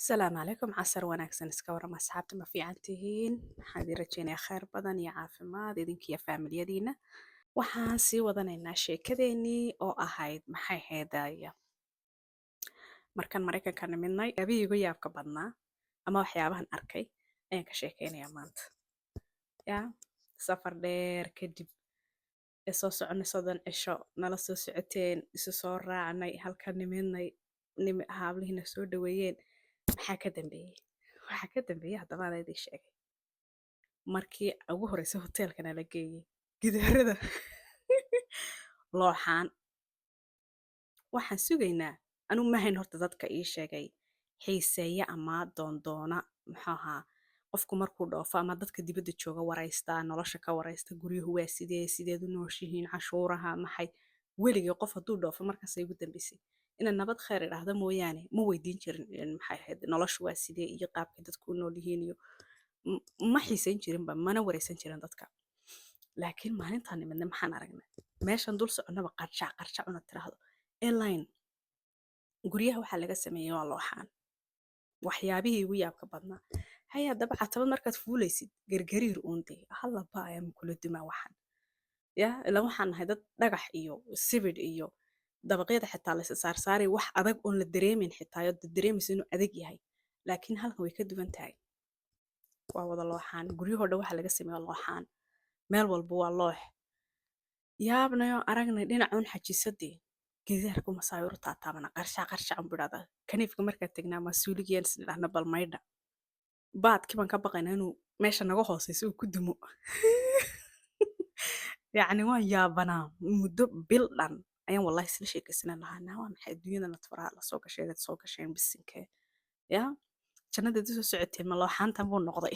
Asalaamu calaykum, casar wanaagsan. Iska warama asxaabta? Ma fiican tihiin? Waxaan idin rajeynayaa khayr badan iyo caafimaad idinkiyo faamilyadiina. Waxaan sii wadanaynaa sheekadeenii oo ahayd, maxay ahayd, markaan Maraykanka nimidnay abihii igu yaabka badnaa ama waxyaabahan arkay ayaan ka sheekeynayaa maanta. Ya safar dheer kadib ee soo soconay, 30 cisho nala soo socoteen, isu soo raacnay, halka nimidnay, haablihiina soo dhaweeyeen, maxaa ka dambeeyey? Waxaa ka dambeeyey haddaba aan idin sheegay. Markii ugu horreysay hoteelka nala geeyey, gidaarada looxaan. Waxaan sugaynaa, anigu mahayn horta dadka ii sheegay xiiseeya ama doondoona, muxuu ahaa, qofku markuu dhoofo ama dadka dibadda jooga waraystaa, nolosha ka waraysta, guryuhu waa sidee, sideed u nooshihiin, cashuuraha maxay. Weligii qof hadduu dhoofo markaasay ugu dambeysay inaan nabad khayr idhaahdo mooyaane ma weydiin jirin maxay ahayd, noloshu waa sidee iyo qaabkay dadku u nool yihiin iyo ma xiisayn jirinba, mana wareysan jirin dadka. Laakiin maalintaan nimidnay maxaan aragnay? Meeshan dul soconnaba qarjac qarjac una tiraahdo airline, guryaha waxaa laga sameeyey waa looxaan. Waxyaabihii igu yaabka badnaa hay haddaba, catabad markaad fuulaysid gargariir uun dee hallaba ayaa kula dumaa. Waxaan ya ilaa waxaan nahay dad dhagax iyo sibidh iyo dabaqyada xitaa laysa saarsaaray, wax adag oon la dareemin xitaa oo dareemaysa inuu adag yahay. Laakiin halkan way ka duwan tahay, waa wada looxaan. Guryahoo dhan waxaa laga sameeya looxaan, meel walba waa loox. Yaabnayo aragnay, dhinacuun xajisadii gidaarku masaawiru taataabana, qarshac qarshac un bidhahdaa. Kaniifka markaad tegnaa masuuligeen isnidhahna bal maydha, baadkii baan ka baqaynaa inuu meesha naga hooseyso uu ku dumo. Yacni waan yaabanaa. Muddo bil dhan ayaan wallahi isla sheekaysanan lahaa, naa waa maxay adduunyada faraha lasoo gasheen, soo gasheen bisinkee ya jannadaad usoo socoteen, ma looxaantan buu noqday?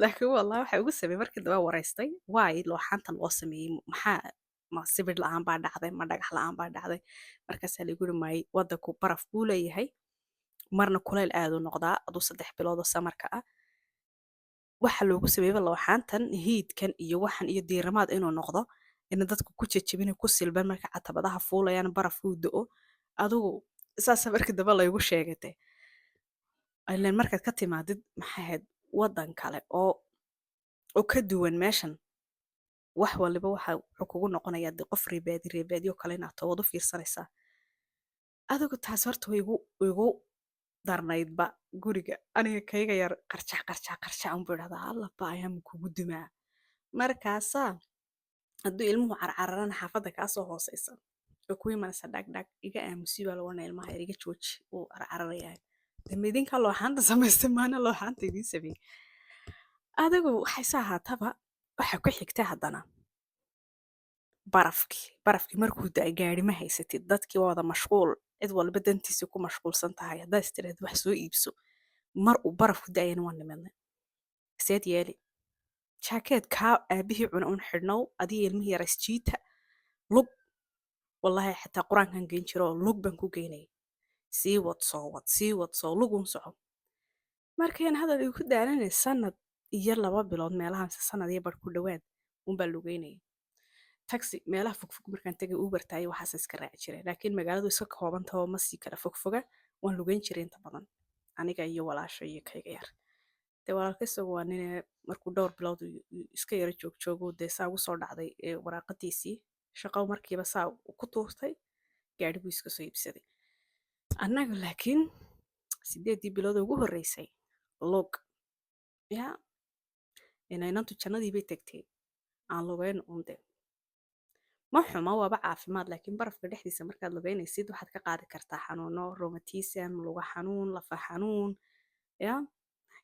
Laakiin wallahi waxa ugu sameeyey markii dambe waraystay, waay looxaantan loo sameeyey? Maxaa, ma sibir la'aan baa dhacday, ma dhagax la'aan baa dhacday? Markaasaa lagu yiri, may, waddanku baraf buu leeyahay, marna kulayl aad u noqdaa, aduu 3 bilood oo summerka ah. Waxa loogu sameeyey looxaantan hiidkan iyo waxan iyo diiramaad inuu noqdo, ina dadku ku jejebin, ku silban marka catabadaha fuulayaan, barafkuu da'o. Adigu saasa markii dambe laygu sheegatay. Ileen markaad ka timaadid, maxay ahayd, waddan kale oo ka duwan meeshan, wax waliba waxa wuxuu kugu noqonayaa dee qof reebaadi reebaadiyo kale inaad toobad u fiirsanaysaa. Adigu taas horta way igu darnaydba. Guriga aniga kayga yar qarjac qarjac qarjac unbuu idhahdaa, allaba ayaan kugu dumaa. Markaasaa hadduu ilmuhu carcararana, xaafadda kaasoo hooseysa oo ku imanaysa dhag dhag, iga aamusi baa lagu oranaya, ilmaha yar iga jooji, uu carcararayaa. Dama idinkaa looxaanta samaystay, maana looxaanta idiin sameeyey. Adigu waxay ahaataba, waxa ku xigta haddana barafkii. Barafkii markuu da'ay, gaari ma haysatid, dadkii waa wada mashquul, cid walba dantiisa ku mashquulsan tahay. Haddaad is tiraahdo wax soo iibso mar uu barafku da'ayana, waa nimidnay, seed yeeli? Jaakeet kaa aabihii cuna un xidhnow, adiga ilmihii yara isjiita lug. Wallahi xitaa qur-aankan geyn jiro oo lug baan ku geynayay. Sii wad, soo wad, sii wad, soo lugun soco. Markayn hadal igu daalanay, sanad iyo 2 bilood meelahaas, sanad iyo bar ku dhowaad unbaa lugeynayay. Taxi meelaha fogfog markaan tegay, Uber taay waxaas iska raaci jiray, laakiin magaaladu iska koobantaho, ma sii kala fogfoga. Waan lugeyn jiray inta badan, aniga iyo walaasho iyo kayga yar. Dee walaalka isagu waa nine, markuu dhowr bilood iska yara joogjoogo, dee saa ugu soo dhacday waraaqadiisii shaqo, markiiba saa ku tuurtay, gaadhi buu iska soo iibsaday. Annaga laakiin 8dii bilood ugu horreysay lug ya inaynantu jannadii bay tagtay, aan lugeyn uun. De ma xuma, waaba caafimaad, laakiin barafka dhexdiisa markaad lugeynaysid waxaad ka qaadi kartaa xanuuno, rheumatism, luga xanuun, lafa xanuun. Ya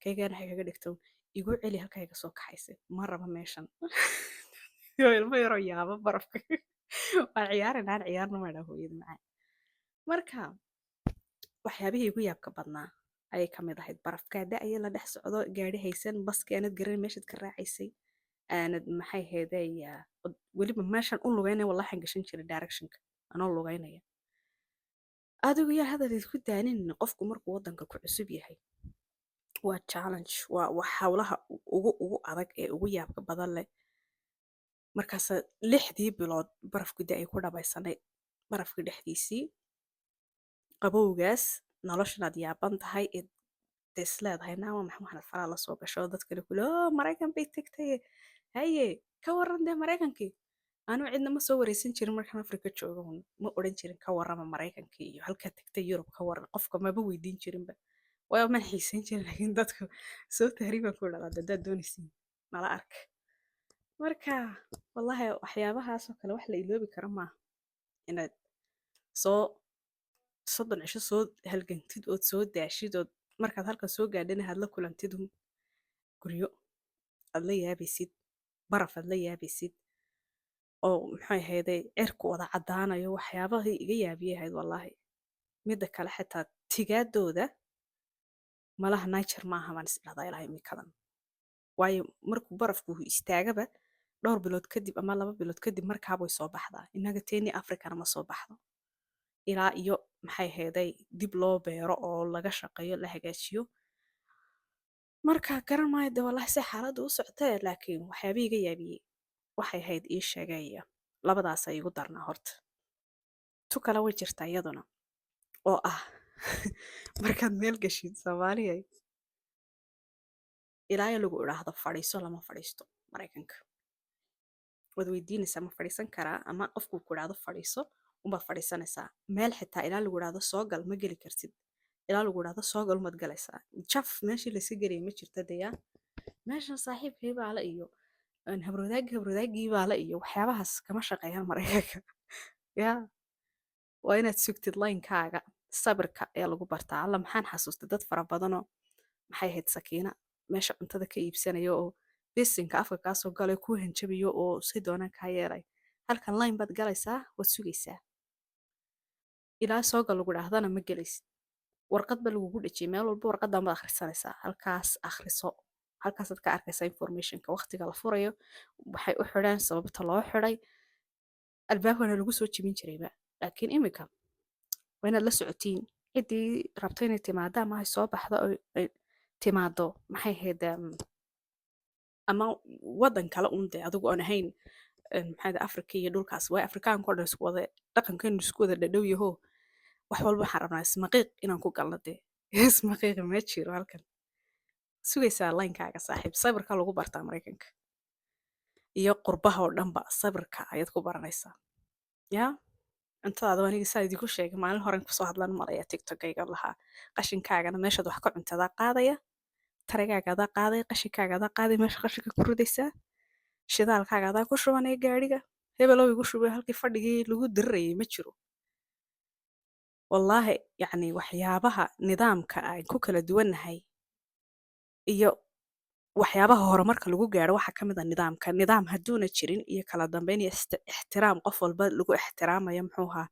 kaygaan waxay kaga dhigto, igu celi halkaa iga soo kaxaysay, ma raba meeshan. Yo ilmo yaroo yaaba barafka, waan ciyaaraynaa, aan ciyaarno maydhaa hooyada macaan. Marka waxyaabihii igu yaabka badnaa ayay ka mid ahayd barafka da'aya, la dhex socdo, gaari haysan, baski aanad garan meeshaad ka raacaysay, aanad maxay ahaydey, weliba meeshan u lugeynaya. Wallahi waxaan gashan jiray directionka anoo lugeynaya. Adigu yaa hadal idku daanin, qofku markuu waddanka ku cusub yahay waa challenge, waa hawlaha ugu adag ee ugu yaabka badan leh. Markaasa 6dii bilood barafku da'ay ku dhamaysanay barafka dhexdiisii qabowgaas. Noloshanaad yaaban tahay, dee is leedahay, naa waa maxay waxaad faraha la soo gasho? Dadkana kule, "Oo Maraykan bay tagtay, haye, ka waran dee Maraykankii?" Anigu cidna ma soo wareysan jirin markaan Afrika joogo. Ma odhan jirin, "Ka warrama Maraykankii iyo halkaa tagtay, Yurub ka waran?" Qofka maba weydiin jirinba, waayo man xiisan jirin. Laakiin dadku soo tahriibaan ku idhahdaa, "Haddaad doonaysiin nala arka." Marka wallahi waxyaabahaasoo kale wax la iloobi karo maaha, inaad soo 30 cisho soo halgantid ood soo daashid, ood markaad halkan soo gaadhana aad la kulantid un guryo aad la yaabaysid, baraf aad la yaabaysid, oo maxay ahayday, cirku wada caddaanayo. Waxyaabahii iga yaabiyay ahayd wallaahi. Midda kale, xitaa tigaadooda malaha nature maaha baan is dhahdaa ilaa imikadan, waayo markuu barafku istaagaba dhowr bilood kadib ama 2 bilood kadib markaaba way soo baxdaa. Innaga teeni Afrikana ma soo baxdo ilaa iyo maxay ahayday dib loo beero oo laga shaqeeyo, la hagaajiyo. Marka garan maayo de wallahi si xaaladdu u socotee, laakiin waxyaabihii iga yaabiyey waxay ahayd, ii sheegaya, labadaasa iigu darnaa horta. Tu kale way jirtaa iyaduna, oo ah markaad meel gashid, Soomaaliya, ilaa lagu idhaahdo "Fadhiiso" lama fadhiisto Maraykanka. Waad weydiinaysaa, "Ma fadhiisan karaa?" Ama qofkuu ku idhaahdo "Fadhiiso" unbaad fadhiisanaysaa. Meel xitaa ilaa lagu idhaahdo "Soo gal" ma geli kartid. Ilaa lagu idhaahdo "Soo gal" umaad galaysaa. Jaf meeshii layska gelaya ma jirta deyaa. Meeshan saaxiibkay baa la iyo habroodaagi habroodaagii baa la iyo waxyaabahaas kama shaqeeyaan Maraykanka. Yaa waa inaad sugtid line-kaaga. Sabirka ayaa lagu bartaa. Alla, maxaan xasuustay dad fara badanoo, maxay ahayd, Sakiina meesha cuntada ka iibsanaya oo bisinka afka kaasoo galay, kuu hanjabayo oo si doonaan kaa yeelay. Halkan line baad galaysaa, waad sugaysaa ilaa soo gal lagu dhahdana ma gelaysid. Warqad ba lagugu dhejiyay meel walba, warqadan baad akhrisanaysaa. Halkaas akhriso, halkaasaad ka arkaysaa information-ka, waqtiga la furayo, waxay u xidheen, sababta loo xidhay. Albaabkana lagu soo jebin jirayba, laakiin imika waa inaad la socotiin ciddii rabto inay timaado ama ay soo baxdo oo ay timaado, maxay ahayd, ama waddan kale un dee adigu aan ahayn, maxay ahayd, Afrika iyo dhulkaas. Waay Afrikaanka oo dhan isku wada dhaqankeenu isku wada dhadhow yaho. Wax walba waxaan rabnaa ismaqiiq inaan ku galno. Dee ismaqiiqi ma jiro halkan. Sugaysaa line-kaaga, saaxiib. Sabirka lagu bartaa Maraykanka iyo qurbaha oo dhanba, sabirka ayaad ku baranaysaa. Yaa cuntadaada, aniga saa idinku sheegay maalin horen kusoo hadlan malaya TikTokayga lahaa, qashinkaagana meeshaad wax ka cuntadaa qaadaya, tarigaaga adaa qaadaya, qashinkaaga adaa qaadaya, meesha qashinka ku ridaysaa, shidaalkaaga adaa ku shubanaya gaadhiga, hebelow igu shubay halkii fadhigii lagu dirirayay ma jiro wallaahi. Yacni waxyaabaha nidaamka aan ku kala duwannahay iyo waxyaabaha horumarka lagu gaaro waxaa ka mid a nidaamka. Nidaam hadduuna jirin iyo kala dambeyn iyo ixtiraam qof walba lagu ixtiraamayo, muxuu ahaa,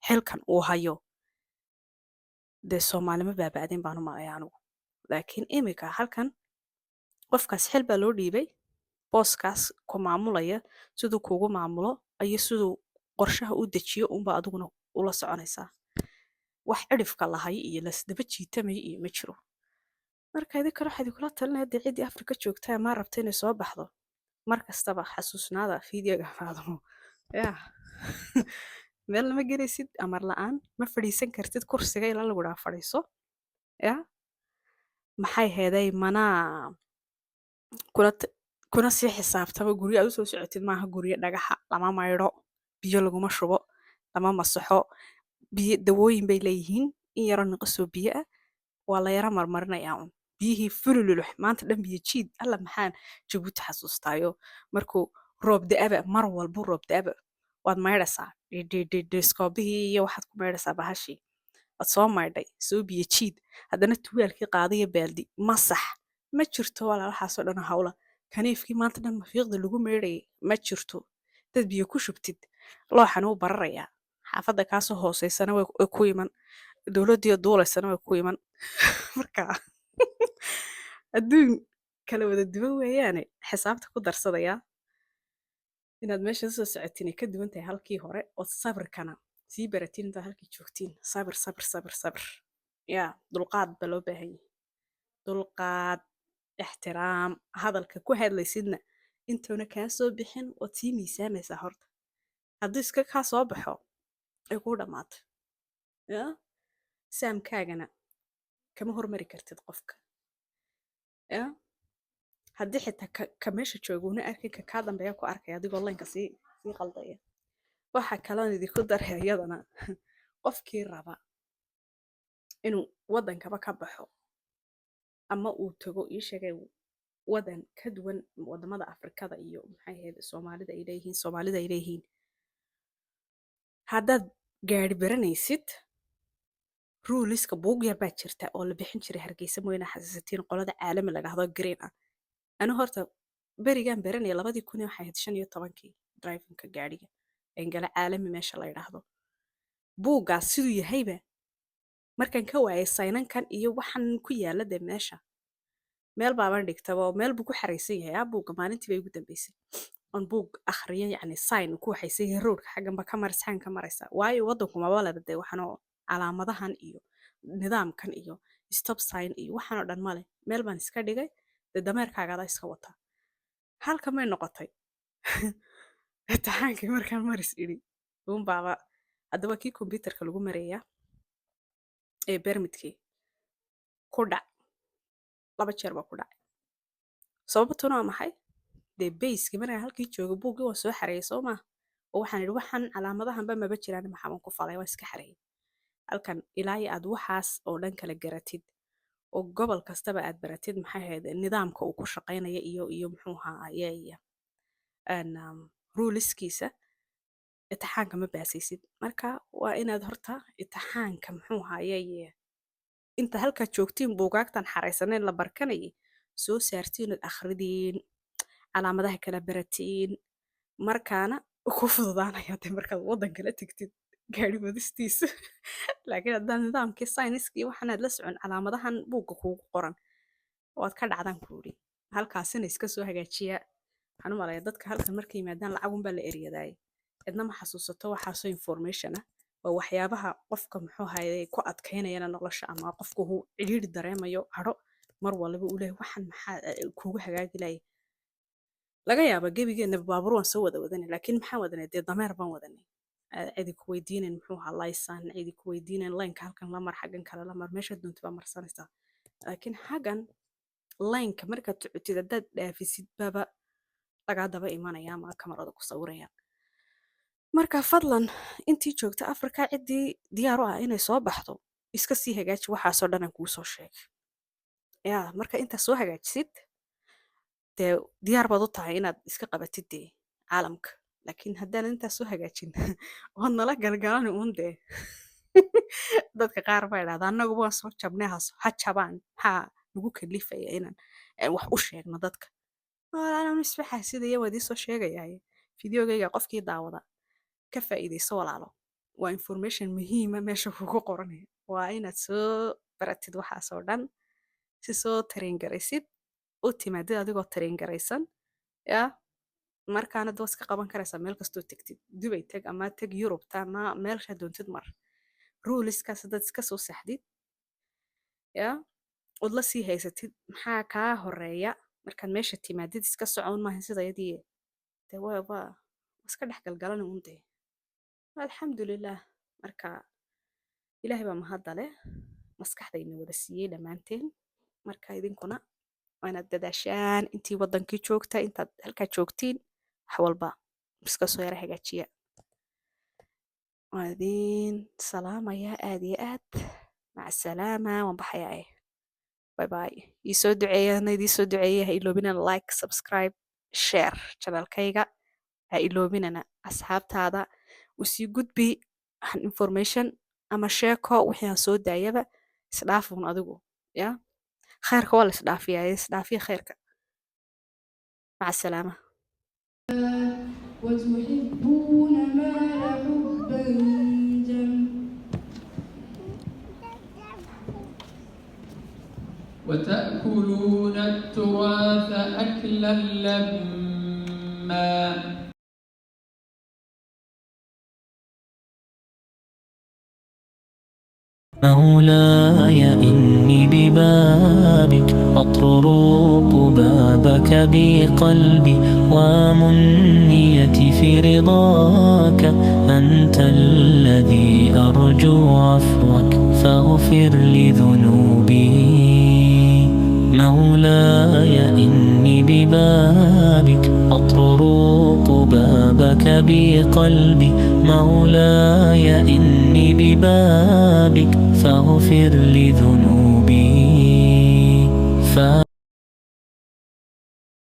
xilkan uu hayo, dee Soomaalima baaba'deen baan u malaya anigu. Laakiin imika halkan qofkaas xil baa loo dhiibay, booskaas ku maamulaya. Siduu kuugu maamulo iyo siduu qorshaha u dejiyo unbaa adiguna ula soconaysaa. Wax cidhifka lahay iyo lasdaba jiitamaya iyo ma jiro. Marka idinkana waxaa idinkula talinaya dee, ciddii Afrika joogta ama rabta inay soo baxdo, mar kastaba xasuusnaada fiidiyoga Faadmo. Yaa meel lama gelaysid amar la'aan, ma fadhiisan kartid kursiga ilaa lagu dhaha "Fadhiiso." Ya maxay heeday, manaa kuna sii xisaabtama. Guryo aad usoo socotid maaha, guryo dhagaxa lama maydho, biyo laguma shubo, lama masaxo. Biyo dawooyin bay leeyihiin, in yaroo niqasoo biyo ah waa la yara marmarinayaa un biyihii fulululux maanta dhan biyo jiid. Alla, maxaan Jabuuti xasuustaayo! Markuu roob da'aba, mar walbu roob da'aba, waad maydhaysaa dhidhidhidhiskoobihii iyo waxaad ku maydhaysaa bahashii, waad soo maydhay, soo biyo jiid, haddana tuwaalkii qaadaya, baaldi masax. Ma jirto walaal waxaasoo dhan hawla. Kaniifkii maanta dhan mafiiqda lagu maydhayay ma jirto. Dad biyo ku shubtid, looxan wuu bararayaa, xaafadda kaasoo hooseysana way ku iman, dowladdiiyo duulaysana way ku iman. Marka adduun kala wada duwan weeyaane, xisaabta ku darsadaya inaad meesha soo socotiin ay ka duwan tahay halkii hore, ood sabirkana sii baratiin intaad halkii joogtiin. Sabir, sabir, sabir, sabir, yaa dulqaad baa loo baahan yahay, dulqaad, ixtiraam. Hadalka ku hadlaysidna intuuna kaa soo bixin waad sii miisaamaysaa horta. Hadduu iska kaa soo baxo, ay kuu dhammaato. Ya. Saamkaagana kama hormari kartid qofka. Ya haddii xitaa ka meesha jooga una arkin, ka kaa dambeeya ku arkaya adigoo line-ka sii qaldaya. Waxa kaloon idinku daraya iyadana, qofkii raba inuu waddankaba ka baxo ama uu tago, ii sheegay, wadan ka duwan wadamada Afrikada iyo, maxay ahayd, Soomaalida ay leeyihiin, haddaad gaari baranaysid, rules-ka buug yar baa jirta oo la bixin jiray Hargeysa mooyane, xasuusatiin qolada Caalami la dhahdo, green ah. Anu horta berigaan baranaya 2000, waxay ahayd 15-kii, driving-ka gaadhiga engala Caalami meesha la yidhaahdo. Buuggaas siduu yahayba markaan ka waayay sign-ankan iyo waxan ku yaala dee meesha, meel baaban dhigtaba oo meel buu ku xaraysan yahay buugga. Maalintii bay ugu dambeysay oon buug akhriyo, yacni sign ku waxaysan yahay road-ka, xaggan ba ka maraysa, xaggan ka maraysa, waayo waddanku maba leba dee waxanoo calaamadahan iyo nidaamkan iyo stop sign iyo waxaan oo dhan male. Meel baan iska dhigay dee, dameerkaagaada iska wata. Halka may noqotay imtixaankii markaan maris idhi uun baaba haddaba kii kombyutarka lagu marayaa ee permit-kii ku dhac, laba jeer baa ku dhacay. Sababtuna waa maxay? Dee bayski markaan halkii joogo buuggii waan soo xareeyay, soo maa? Oo waxaan idhi waxaan calaamadahanba maba jiraan, maxaa ku falay? Waan iska xareeyay. Halkan ilaa iyo aad waxaas oo dhan kala garatid oo gobol kastaba aad baratid, maxay ahayd, nidaamka uu ku shaqaynaya iyo muxuu ahaa rules-kiisa, imtixaanka ma baasaysid. Marka waa inaad horta imtixaanka, muxuu ahaye, inta halkaa joogtiin buugaagtan xaraysaneyn la barkanayay soo saartiin ood akhridiin, calaamadaha kala baratiin, markaana ku fududaanaya dee markaad waddan kala tegtid gaari wadistiisa. Laakiin haddaan nidaamkii sayniskii waxaanaad la socon, calaamadahan buugga kuugu qoran waad ka dhacdaan ku yidhi. Halkaasina iska soo hagaajiya. Waxaan u malaya dadka halkan markay yimaadaan lacag unbaa la eryadaay, cidna ma xasuusato waxaasoo information ah. Waa waxyaabaha qofka, muxuu ahaye, ku adkaynayana nolosha ama qofku uu cidhiidhi dareemayo, cadho mar waliba uu leeyahay waxan maxaa kuugu hagaagi laaya. Laga yaaba gebigeena baabuur waan soo wada wadanay, laakiin maxaan wadanay? Dee dameer baan wadanay. Cidi ku weydiinayn muxuu ahaa laysan, cidi ku weydiinayn line-ka halkan la mar, xaggan kale la mar, meesha doonta baa marsanaysaa. Laakiin xaggan line-ka markaad socotid, haddaad dhaafisid baba lagaa daba imanaya ama kamarada ku sawirayaan. Marka fadlan intii joogta Afrika, ciddii diyaar u ah inay soo baxdo, iska sii hagaaji waxaasoo dhan aan kuu soo sheegay. Yaa marka intaad soo hagaajisid, dee diyaar baad u tahay inaad iska qabatid dee caalamka. Laakiin haddaanan intaas soo hagaajin, waad nala galgalani uun dee. Dadka qaar baa idhahda annaguba waan soo jabnay, ha jabaan, maxaa nagu kalifaya inaan wax u sheegno dadka? Walaalo isbaxaa sidaya waa idiin soo sheegayaa. Video-gayga qofkii daawada ka faa'iidayso, walaalo, waa information muhiima meesha kugu qoranaya. Waa inaad soo baratid waxaas oo dhan, si soo train garaysid, u timaadid adigoo train garaysan. Yaa markaana waad iska qaban karaysaa meel kastoo tegtid. Dubay teg ama teg Yurubta ama meelshaa doontid mar, rules-kaas haddaad iska soo saxdid, yaa ood la sii haysatid, maxaa kaa horeeya markaad meesha timaadid? Iska socon maahan sida yadii dee waa iska dhex galgalani un dee. Alxamdulilah, marka Ilaahay baa mahadda leh maskaxdayna wada siiyey dhammaanteen. Marka idinkuna waa inaad dadaashaan intii waddankii joogta, intaad halkaa joogtiin wax walba iska soo yara hagaajiya. Waan idiin salaamayaa aad iyo aad. Maca salaama, waan baxayaa. Bye bye. Ii soo duceeya, ana idiin soo duceeya. Ha iloobinana like, subscribe, share channel-kayga. Ha iloobinana asxaabtaada u sii gudbi waxaan information ama sheeko wixii aan soo daayaba. Isdhaafuun adigu ya khayrka waa la isdhaafiyaa, isdhaafiya khayrka. Maca salaama. وتحبون المال حبا جما. وتأكلون التراث أكلا لما. مولاي إني ببابك أطرق بابك بقلبي ومنيتي في رضاك، أنت الذي أرجو عفوك فاغفر لذنوبي. مولاي إني ببابك أطرق بابك بقلبي، مولاي إني ببابك فاغفر لذنوبي.